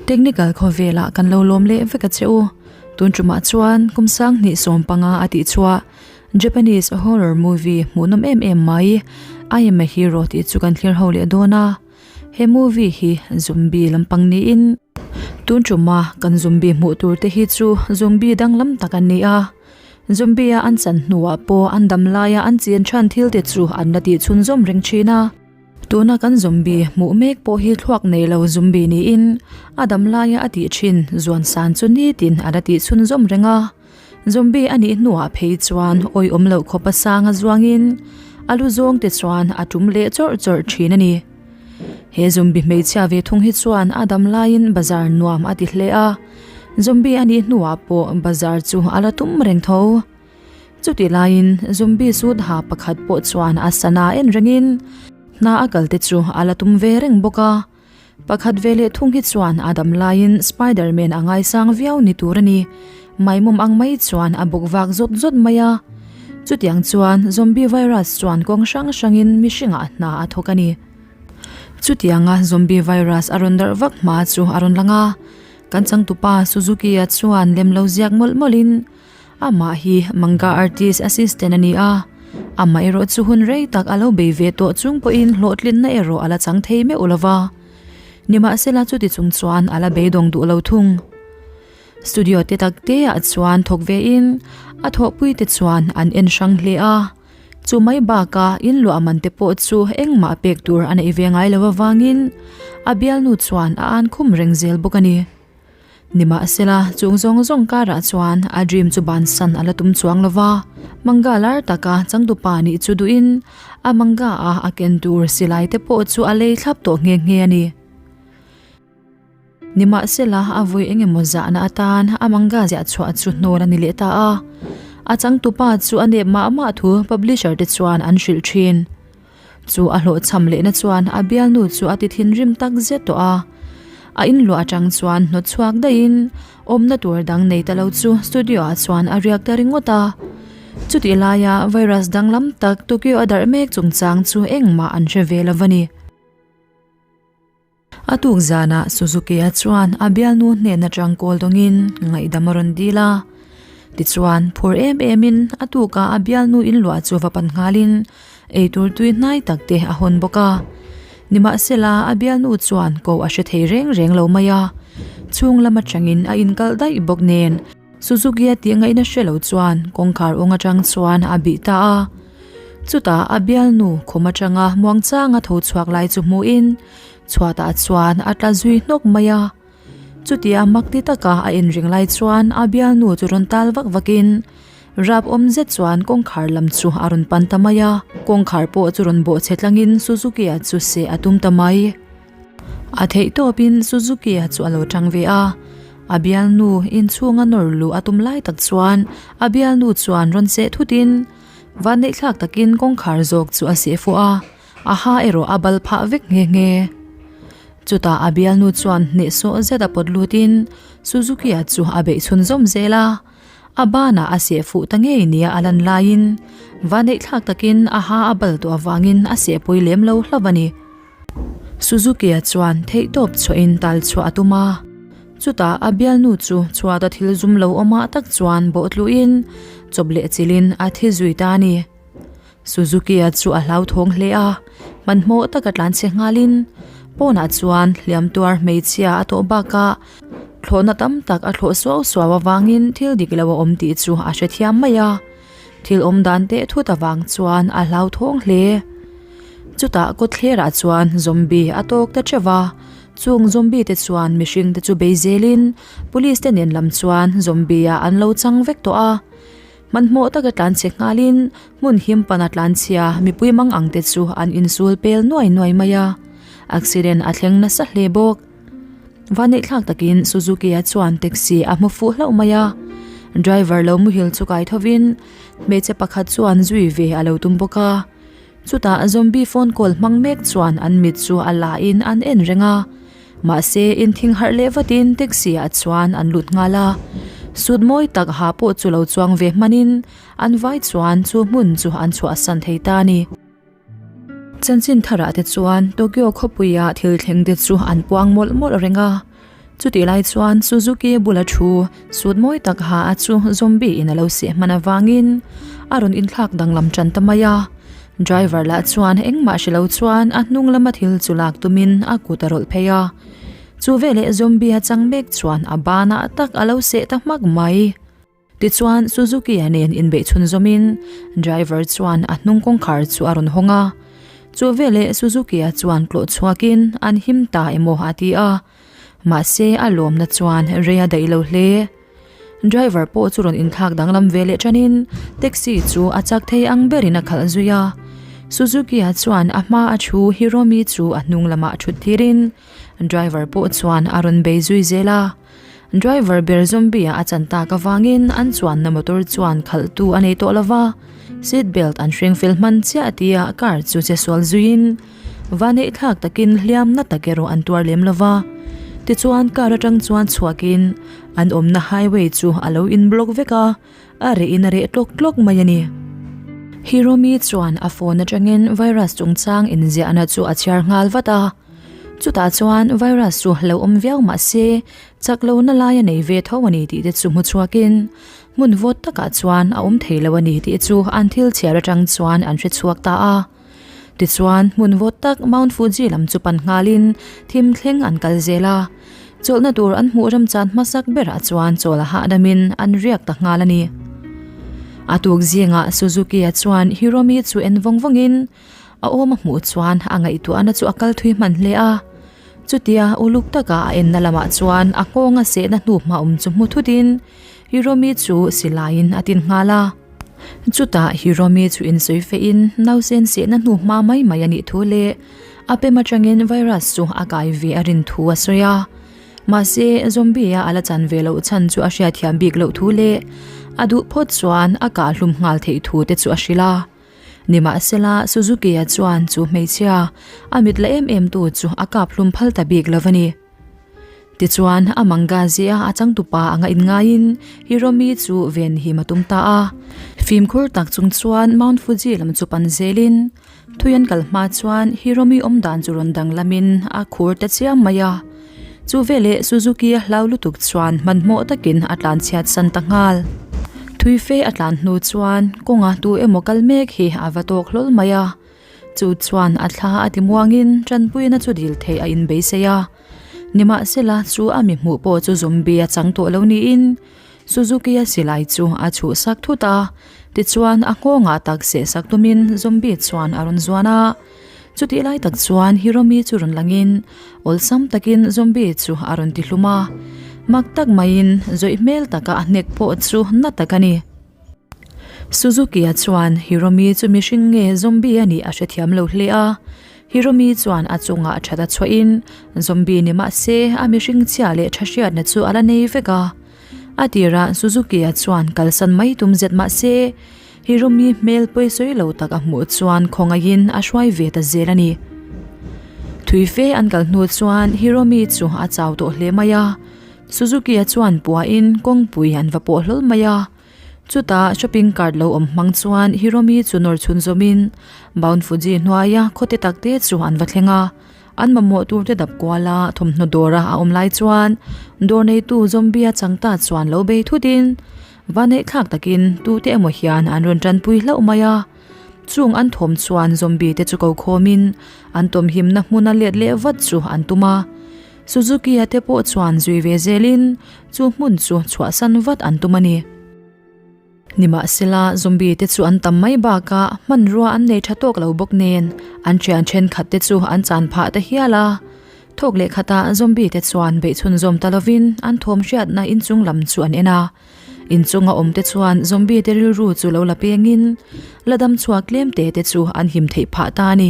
Technical khawvelah kan lo lawm leh vek a che u. Tun tumah chuan kum 2015 a tih chhuah Japanese horror movie hmuhnawm em em mai I am a hero tih chu kan thlir ho leh dawn a. He movie hi zombie lampang niin tun tuma kan zombie hmuh tur te hi chu zombie danglam tak an ni a. Zombie a an chan hnuah pawh an dam laia an chian than thil te chu an la tih chhunzawm reng thin a. Tuna kan zombie hmuh mek pawh hi thluak nei lo zombie niin a dam laia a tih thin zuan san chu nitin a la tih chhunzawm reng a. Zombie a nih hnuah phei chuan awihawm loh khawpa sanga zuangin a lu zawng te chuan a tum leh chawrh chawrh thin a ni. He zombie hmeichhia ve thung hi chuan a dam laiin bazar nuam a ti hle a, zombie a nih hnuah pawh bazar chu a la tum reng tho. Chutih laiin zombie suit ha pakhat pawh chuan a sana en rengin hna a kal te chu a la tum ve reng bawk a. Pakhat ve leh thung hi chuan a dam laiin Spiderman a ngaisang viau ni tur a ni. Maimawm ang mai chuan a bawk vak zawt zawt mai a. Chutiang chuan zombie virus chuan kawng hrang hrangin mihringah hna a thawk a ni. Chutianga zombie virus a rawn darh vak hma chu a rawn lang a. Kan changtupa Suzuki-a chuan lem lo ziak mawlh mawlhin Amah hi manga artist assistant a ni a, amah erawh chu hun rei tak a lo bei ve tawh chung pawhin hlawhtlinna erawh a la chang thei meuh lo va. Nimahsela chuti chung chuan a la beidawng duh lo thung. Studio te tak te ah chuan thawk ve in a thawhpui te chuan an en hrang hle a, chu mai bakah inluah man te pawh chu engmah pek tur a neih ve ngai lo avangin a bialnu chuan a an khum reng zel bawk a ni. Nimahsela, chung zawng zawng karah chuan a dream chu bansan a la tum chuang lo va, manga lar taka changtupa nih chu duhin a manga a a ken tur silai te pawh chu a lei thlap tawh nghe nghe a ni. Nimahsela, a vawi eng emaw zahna atan a manga ziah chhuah chu hnawl a ni leh ta a, a changtupa chu a nep mah mah thu publisher te chuan an hrilh thin. Chu a hlawhchham lehna chuan a bialnu chu a ti thinrim tak zet tawh a. A inluah atang chuan hnawt chhuak daihin awmna tur dang nei ta lo chu studio ah chuan a riak ta ringawt a. Chutih laia virus danglam tak Tokyo a darh mek chungchang chu engmah an hre ve lo va ni. A tuk zanah Suzuki-a chuan a bialnu hnen atang kawl dawngin ngaihdam a rawn dil a. Tichuan, phur em emin a tukah a bialnu inluah chu va pan nghalin eitur tui hnai tak te a hawn bawk a. Nimahsela, a bialnu chuan ko a hre thei reng reng lo mai a. Chhung lam atangin a inkalh daih bawk nen Suzuki-a tih ngaihna hre lo chuan kawngkhar awng atang chuan a bih ta a. Chutah a bialnu khum atanga muangchanga tho chhuak lai chu hmuhin chhuatah chuan a tla zui hnawk mai a. Chutia mak ti taka a inring lai chuan a bialnu chu rawn tal vak vakin rap awm zet chuan kawngkhar lam chu a rawn pan ta mai a. Kawngkhar pawh chu rawn bawhchhe tlangin Suzuki-a chu seh a tum ta mai. A theih tawpin Suzuki-a chu a lo tang ve a, a bialnu inchhunga nawr luh a tum lai tak chuan a bialnu chuan rawn seh thutin vanneihthlak takin kawngkhar zawk chu a seh fuh a, a ha erawh a bal phah vek nghe nghe. Chutah a bialnu chuan hnehsawh zet a pawt lutin Suzuki-a chu a beih chhunzawm zel a, a banah a seh fuh ta ngei nia a lan laiin vanneihthlak takin a ha a bal tawh avangin a sehpui lem lo hlauh a ni. Suzuki-a chuan theihtawp chhuahin tal chhuah a tum a, chutah a bialnu chu chhuata thil zum lo awmah tak chuan bawhtluhin chawp leh chilhin a thi zui ta a ni. Suzuki-a chu a hlauthawng hle a, hmanhmawh taka tlanchhe nghalin pawnah chuan hliam tuar hmeichhia a tawh bakah thlawhna tam tak a thlawh suau suau avangin thil dik lo a awm tih chu a hrethiam mai a. Thil awm dan teh thut avang chuan a hlauthawng hle. Chutah kawtthlerah chuan zombie a tawk ta theuh va, chung zombie te chuan mihring te chu bei zelin police te nen lam chuan zombie ah an lo chang vek tawh a. Hmanhmawh taka tlanchhe nghalin hmun him pana tlanchhia mipui mang ang te chu an insul pel nuai nuai mai a, accident a thleng nasa hle bawk. Vaneihthlak takin Suzuki-a chuan taxi a hmu fuh hlauh mai a, driver lo muhil chu kai thovin hmeichhe pakhat chuan zui ve a lo tum bawk a. Chutah zombie phone call hmang mek chuan an mit chu a la in an en reng a, mahse inthing harh leh vatin taxi ah chuan an lut nghal a. Sut mawi tak ha pawh chu lo chuang ve hmanin an vai chuan chu hmun chu an chhuahsan thei ta a ni. Chanchin tharah te chuan Tokyo khawpuia thil thleng te chu an puang mawlh mawlh reng a. Chutih lai chuan Suzuki bula thu suit mawi tak ha a chu zombie in a lo seh hman avangin a rawn inthlak danglam tan ta mai a. Driver lah chuan engmah hre lo chuan a hnung lama thil chu lak tumin a kut a rawlh phei a. Chu veleh zombie a chang mek chuan a banah tak a lo seh ta hmak mai. Tichuan Suzuki-a nen inbeih chhun zawmin driver chuan a hnung kawngkhar chu a rawn hawng a. Chu veleh Suzuki-a chuan tlawh chhuakin an him ta emaw a ti a. Mahse a lawmna chuan rei a daih lo hle. Driver pawh chu rawn inthlak danglam ve leh tanin taxi chu a chak thei ang berin a khalh zui a. Suzuki-a chuan a hma a thu Hiromi chu a hnung lamah thut tirin driver pawh chuan a rawn bei zui zel a. Driver ber zombie a chan tak avangin an chuanna motor chuan khalhtu a nei tawh lova, seat belt an hreng fel hman chiah tia car chu che sual zuiin vaneih thlak takin hliam na tak erawh an tuar lem lova. Tichuan car atang chuan chhuakin an awmna highway chu a lo in block vek a, a reh in a reh tlawk tlawk mai a ni. Hiromi chuan a phone atangin virus chungchang inziahna chu a chhiar nghal vat a. Chutah chuan virus chu lo awm viau mah se chak lohna lai a nei ve tho a ni tih te chu hmu chhuakin hmun vawt takah chuan a awm thei lo a ni tih chu an thil chhiar atang chuan an hre chhuak ta a. Tichuan hmun vawt tak Mount Fuji lam chu pan nghalin thim thleng an kal zel a. Chawlhna tur an hmuh remchan hmasak berah chuan chawl a hahdamin an riak ta nghal a ni. A tuk zingah Suzuki-a chuan Hiromi chu en vawng vawngin A awm a hmuh chuan a ngaihtuahna chu a kal thui hman hle a. Chutia uluk taka a enna lamah chuan a nghawng a sehna hnu hma awm chu hmu thutin Hiromi chu silaiin a tin nghal a. Chutah Hiromi chu insawi fehin nausen sehna hnu hma mai mai a nih thu leh a pem atangin virus chu a kai ve a rin thu a sawi a. Mahse zombie-a a la chan ve loh chhan chu a hriatthiam bik loh thu leh a duh phawt chuan a kahhlum nghal theih thu te chu a hrilh a. Nimahsela, Suzuki-a chuan chu hmeichhia, a mit la em em tu chu a kap hlum phal ta bik lo a ni. Tichuan, a manga zia a changtupa anga inngaiin Hiromi chu venhim a tum ta a. Fimkhur tak chung chuan Mount Fuji lam chu pan zelin, thui an kal hma chuan Hiromi awmdan chu rawn danglamin a khur ta chiam mai a. Chu veleh Suzuki a hlau lutuk chuan hmanhmawh takin a tlan chhiat san ta nghal. Thui fe a tlan hnu chuan kawnga tu emaw kal mek hi a va tawk hlawl mai a. Chu chuan a thla a ti muangin tanpuina chu dil theih a inbeisei a. Nimahsela chu a mi hmuh pawh chu zombie a chang tawh lo niin Suzuki a silai chu a chhuhsak thut a. Tichuan a nghawngah tak sehsak tumin zombie chuan a rawn zuan a. Chutih lai tak chuan Hiromi chu rawn langin awlsam takin zombie chu a rawn ti hlum a. Mak tak maiin zawih hmel taka a hnek pawh chu na tak a ni. Suzuki-a chuan Hiromi chu mihring nge zombie a nih a hrethiam lo hle a. Hiromi chuan a chungah that a chhuahin zombie ni mah se a mihring chhia leh tha hriatna chu a la nei vek a. A tirah Suzuki-a chuan kalsan mai tum zet mah se Hiromi hmel pawisawi lo tak a hmuh chuan khawngaihin a hruai ve ta zel a ni. Thui fe an kal hnu chuan Hiromi chu a chau tawh hle mai a, Suzuki-a chuan puahin kawngpui an va pawh hlawl mai a. Chutah shopping cart lo awm hmang chuan Hiromi chu nawr chhun zawmin Mount Fuji hnuaia khawte takte chu an va thleng a. An mamawh turte dap kuala thawmhnaw dawra a awm lai chuan dawr neitu zombie-a changta chuan lo bei thutin Vaneih thlak takin tute emaw hian an rawn tanpui hlauh mai a, chung an thawm chuan zombie te chu ko khawmin an tawmhimna hmuna let leh vat chu an tum a. Suzuki-a te pawh chuan zui ve zelin chu hmun chu chhuahsan vat an tum a ni. Nimahsela, zombie te chu an tam mai bakah hmanrua an nei tha tawk lo bawk nen an thian thenkhat te chu an chan phah ta hial a. Thawk leh khatah zombie te chuan beihchhun zawm ta lovin an thawm hriatna inchung lam chu an en a. Inchunga awm te chuan zombie te rilru chu lo la pengin la dam chhuak tlem te te chu an him theih phah ta a ni.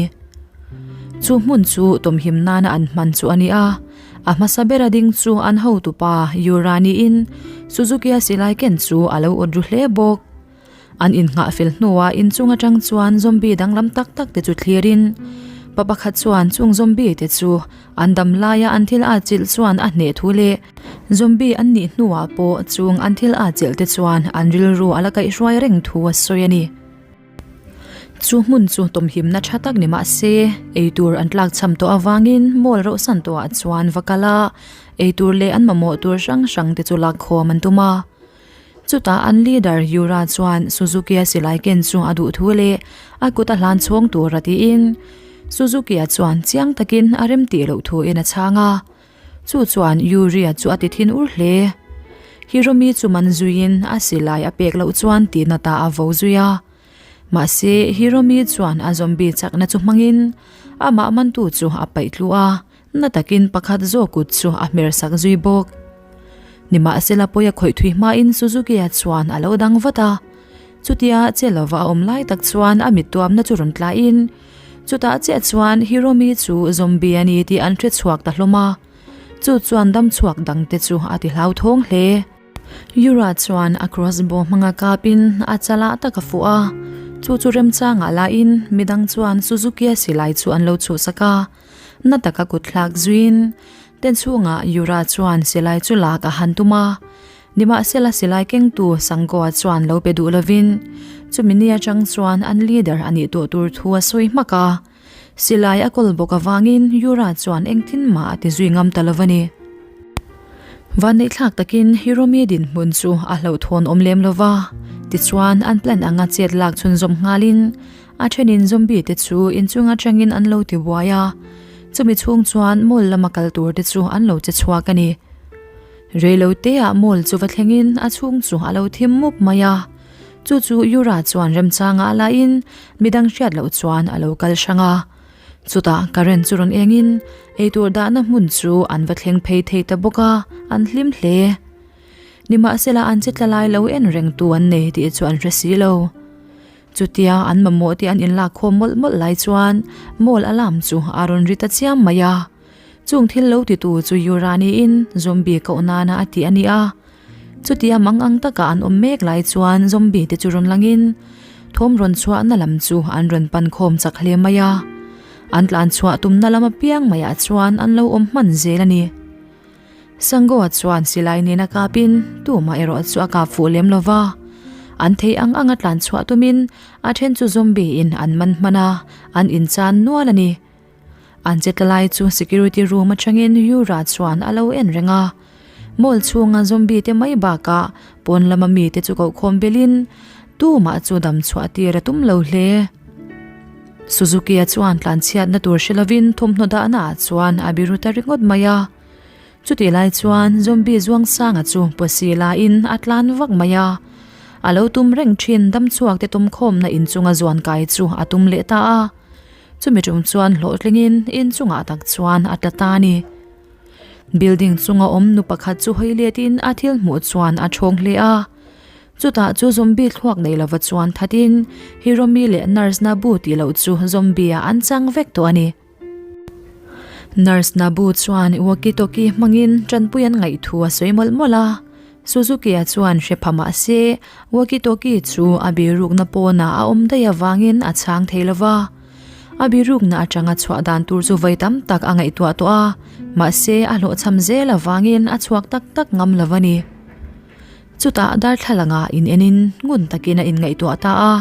Chu hmun chu tawmhim nana an hman chu a ni a, a hmasa bera ding chu an hotupa Yura niin Suzuki-a silai ken chu a lo awt ru hle bawk. An innghah fel hnuah inchung atang chuan zombie danglam tak tak te chu thlirin pa pakhat chuan chung zombie te chu an dam laia an thil a chilh chuan a hneh thu leh zombie an nih hnuah pawh chung an thil a chilh te chuan an rilru a la kaihhruai reng thu a sawi a ni. Chu hmun chu tawmhimna tha tak ni mah se, eitur an tlakchham tawh avangin mall rauhsan tawhah chuan va kal a, eitur leh an mamawh tur hrang hrang te chu lakkhawm an tum a. Chutah an leader Yura chuan Suzuki-a silai ken chu a duh thu leh a kut a hlan chhawng tur a tiin Suzuki-a chuan chiang takin a rem tih loh thuin a chhang a. Chu chuan Yuri-a chu a ti thin ur hle. Hiromi chu man zuiin a silai a pek loh chuan tihna ta a vo zui a. Mahse, Hiromi chuan a zombie chakna chu hmangin amah mantu chu a paih tlu a, na takin pakhat zawk kut chu a hmer sak zui bawk. Nimahsela pawi a khawih thui hmain Suzuki-a chuan a lo dang vat a. Chutia che lova a awm lai tak chuan a mittuamna chu rawn tlahin, Chutah chiah chuan Hiromi chu zombie a ni tih an hre chhuak ta hlawm a, chu chuan dam chhuak dangte chu a ti hlauthawng hle. Yura chuan a crossbow hmanga kapin a chalah tak a fuh a, chu chu remchangah lahin midang chuan Suzuki-a silai chu an lo chhuhsak a, na taka kut thlak zuiin ten chhungah Yura chuan silai chu lak a han tum a. Nimahsela silai kengtu Sangoa chuan lo pe duh lovin chumi ni atang chuan an leader a nih tawh tur thu a sawi hmak a. Silai a kawl bawk avangin Yura chuan engtin mah a ti zui ngam ta lo a ni. Vanneihthlak takin Hiromi dinhmun chu a hlauhthawn awm lem lo va, tichuan an plan anga chet lak chhunzawm nghalin a thenin zombie te chu inchung atangin an lo ti buai a, chumi chhung chuan mall lama kal tur te chu an lo che chhuak a ni. Reiloteah mall chu va thlengin a chhung chu a lo thim mup mai a, chu chu Yura chuan remchangah a lahin midang hriat loh chuan a lo kal hrang a. Chutah current chu rawn engin eitur dahna hmun chu an va thleng phei thei ta bawk a, an hlim hle. Nimahsela an che tla lai lo en reng tu an nei tih chu an hre si lo. Chutia an mamawh te an inlak khawm mawlh mawlh lai chuan mall alarm chu a rawn ri ta chiam mai a. Chung thil lo titu chu Yura niin zombie koh nana a ti a ni a. Chutia mang ang taka an awm mek lai chuan zombie te chu rawn langin thawm rawn chhuahna lam chu an rawn pan khawm chak hle mai a. An tlan chhuah tumna lam apiang maiah chuan an lo awm hman zel a ni. Sangoa chuan silai nena kapin tumah erawh chu a kap fuh lem lova. An thei ang anga tlan chhuah tumin a then chu zombie in an man hman a, an inchan nual a ni. An che tla lai chu security room atangin Yura chuan a lo en reng a. Mall chhunga zombie te mai bakah pawn lama mite chu kohkhawm belin tumah chu dam chhuah tir a tum lo hle. Suzuki-a chuan tlanchhiatna tur hre lovin thawmhnaw dahna ah chuan a biru ta ringawt mai a. Chutih lai chuan zombie Zuangsanga chu pawsi lain a tlan vak mai a. A lo tum reng thin damchhuak te tumkhawmna inchunga zuan kai chu a tum leh ta a. Chumi tum chuan hlawhtlingin in chungah tak chuan a tla ta a ni. Building chunga awm nu pakhat chu hawi letin a thil hmuh chuan a thawng hle a. Chutah chu zombie thluak nei lova chuan thatin Hiromi leh nurse Nabu tih loh chu zombie ah an chang vek tawh a ni. Nurse Nabu chuan walkie talkie hmangin tanpui an ngaih thu a sawi mawlh mawlh a. Suzuki-a chuan hre pha mah se, walkie talkie chu a birukna pawnah a awm daih avangin a chhang thei lo va. A birukna atanga chhuah dan tur chu vawi tam tak a ngaihtuah tawh a, mahse a hlawhchham zel avangin a chhuak tak tak ngam lo a ni. Chutah darthlalanga in enin ngun takin a inngaihtuah ta a,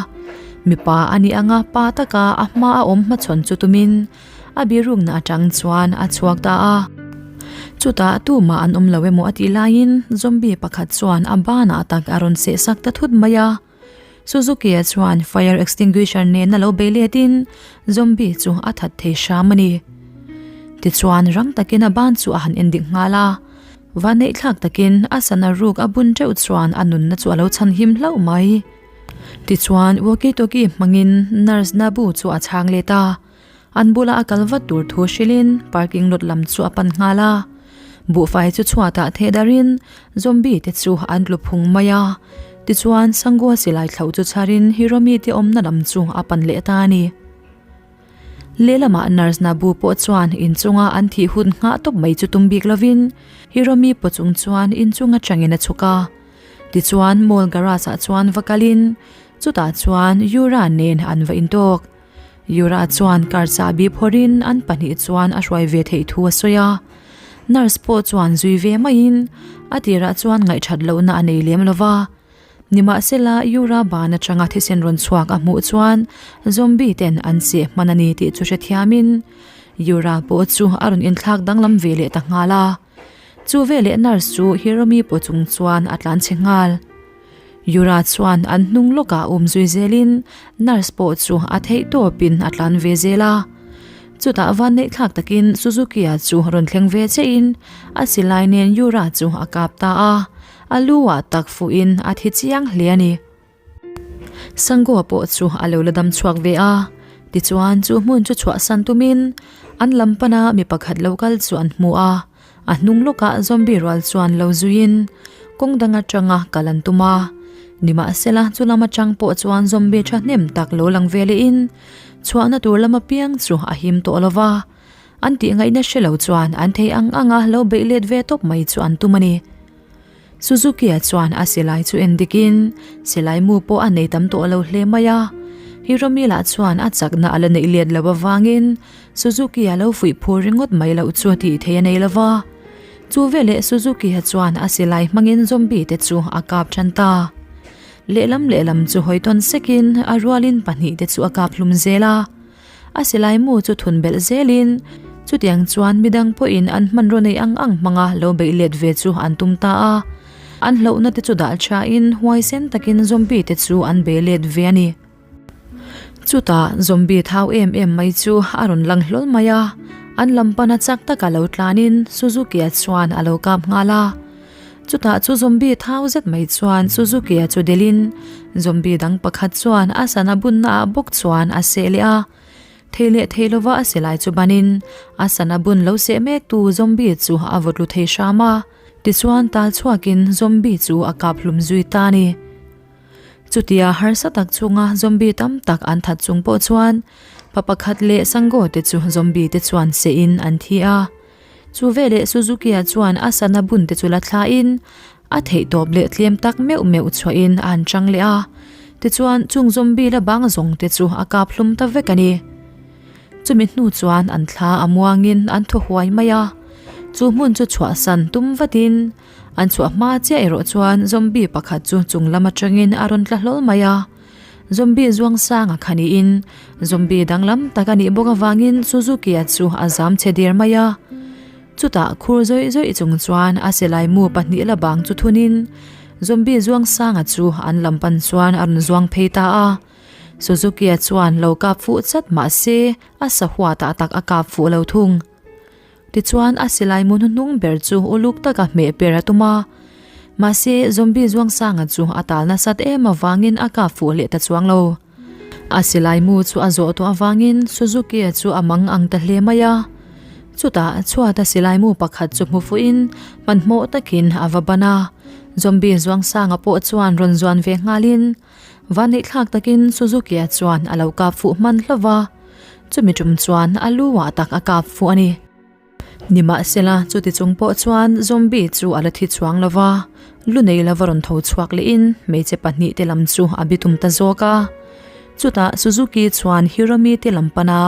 mipa a nih anga pa taka a hma a awm hmachhawn chu tumin A birukna atang chuan a chhuak ta a. Chutah tumah an awm lo emaw a tih laiin zombie pakhat chuan a banah tak a rawn seh sak ta thut mai a. Suzuki-a chuan fire extinguisher nena lo bei letin zombie chu a that thei hram a ni. Tichuan rang takin a ban chu a han endik nghal a. Vaneihthlak takin a sana ruk a bun teuh chuan a nunna chu a lo chhan him hlauh mai. Tichuan walkie-talkie hmangin nurse Nabu chu a chhang let a. An bula a kal vat tur thu hrilhin parking lot lam chu a pan nghal a. Buhfai chu chhuatah theh darin zombie te chu an tlu phung mai a. Tichuan Sangua silai thlauh chu chharin Hiromi te awmna lam chu a pan leh ta a ni. Lehlamah nurse Nabu pawh chuan inchunga an thih hun nghah tawp mai chu tum bik lovin Hiromi paw chung chuan inchung atangin a chhuk a. Tichuan mall garage ah chuan va kalin chutah chuan Yura nen an va intawk. Yura chuan car chahbi phawrhin an pahnih chuan a hruai ve theih thu a sawi a. Nurse pawh chuan zui ve maiin a tirah chuan ngaihthat lohna a nei lem lo va. Nimahsela, Yura ban atanga thisen rawn chhuak a hmuh chuan zombie ten an cheh hman a ni tih chu hrethiamin Yura pawh chu a rawn inthlak danglam ve leh ta nghal a. Chu veleh nurse chu Hiromi paw chung chuan a tlan chhe nghal. Yura chuan an hnung lawkah awm zui zelin nurse pawh chu a theih tawpin a tlan ve zel a. Chutah vanneih thlak takin Suzuki-a chu rawn thleng ve chiahin a silai nen Yura chu a kap ta a, a lu ah tak fuhin a thi chiang hle a ni. Sangoa pawh chu a lo la dam chhuak ve a, tichuan chu hmun chu chhuahsan tumin an lam pana mi pakhat lo kal chu an hmu a, a hnung lawkah zombie rual chuan lo zuiin kawng dang atanga kal an tum a. Nimahsela chu lam atang pawh chuan zombie thahnem tak lo lang ve lehin chhuahna tur lam apiang chu a him tawh lo va, an tih ngaihna hre lo chuan an thei ang anga lo beih let ve tawp mai chu an tum a ni. Suzuki-a chuan a silai chu en dikin silai mu pawh a nei tam tawh lo hle mai a. Hiromi lah chuan a chakna a la neih let lo avangin Suzuki-a lo fuih phur ringawt mai loh chu tih theih a nei lo va. Chu veleh Suzuki-a chuan a silai hmangin zombie te chu a kap tan ta. Lehlam lehlam chu hawi tawn sekin a rualin pahnihte chu a kap hlum zel a. A silai mu chu thun belh zelin chutiang chuan midang pawhin an hmanraw nei ang ang hmanga lo beih let ve chu an tum ta a. An hlauhna te chu dah thain huaisen takin zombie te chu an bei let ve a ni. Chutah zombie thau em em mai chu a rawn lang hlawl mai a, an lam pana chak taka lo tlanin Suzuki-a chuan a lo kap nghal a. Chutah chu zombie thau zet mai chuan Suzuki-a chu delhin zombie dang pakhat chuan a sana bunna ah bawk chuan a seh leh a. Thei leh thei lova a silai chu banin a sana bun lo seh mek tu zombie chu a vawt lu thei hram a. Tichuan tal chhuakin zombie chu a kap hlum zui ta a ni. Chutia harsa tak chunga zombie tam tak an that chung pawh chuan pa pakhat leh Sango te chu zombie te chuan sehin an thi a. Chu veleh Suzuki-a chuan a sana bun te chu la thlain a theihtawp leh tlem tak meuh meuh chhuahin a han chang leh a. Tichuan chung zombie la bang zawng te chu a kap hlum ta vek a ni. Chumi hnu chuan an thla a muangin an thaw huai mai a. Chu hmun chu chhuahsan tum vatin an chhuah hma chiah erawh chuan zombie pakhat chu chung lam atangin a rawn tla hlawl mai a. Zombie zuang sang a kha niin zombie danglam tak a nih bawk avangin Suzuki-a chu a zam chhe der mai a. Chutah khur zawih zawih chung chuan a silai mu pahnih la bang chu thunin zombie zuang sanga chu an lam pan chuan a rawn zuang phei ta a. Suzuki-a chuan lo kap fuh chat mah se a sahuatah tak a kap fuh lo thung. Tichuan a silai mu hnuhnung ber chu uluk taka hmeh per a tum a. Mahse zombie Zuangsanga chu a tal nasat em avangin a kap fuh leh ta chuang lo. A silai mu chu a zawh tawh avangin Suzuki-a chu a mang ang ta hle mai a. Chutah chhuata silai mu pakhat chu hmu fuhin hmanhmawh takin a va ban a. Zombie Zuangsanga pawh chuan rawn zuan ve nghalin Vaneihthlak takin Suzuki-a chuan a lo kap fuh hman hlauh va, chumi tum chuan a lu ah tak a kap fuh a ni. Nimahsela, chuti chung pawh chuan zombie chu a la thi chuang lo va, lu nei lova rawn tho chhuak lehin hmeichhe pahnihte lam chu a bitum ta zawk a. Chutah Suzuki chuan Hiromi te lam pana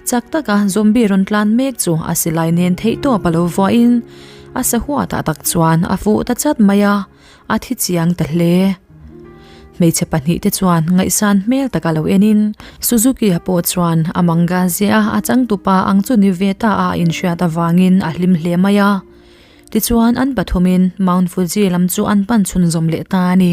chak taka zombie rawn tlan mek chu a silai nen theihtawp a lo vuahin a sahuatah tak chuan a fuh ta chat mai a. A thi chiang ta hle. Hmeichhe pahnihte chuan ngaihsan hmel taka lo enin Suzuki-a pawh chuan a manga zia a changtupa ang chu ni ve ta a inhriat avangin a hlim hle mai a. Tichuan an pathumin Mount Fuji lam chu an pan chhunzawm leh ta a ni.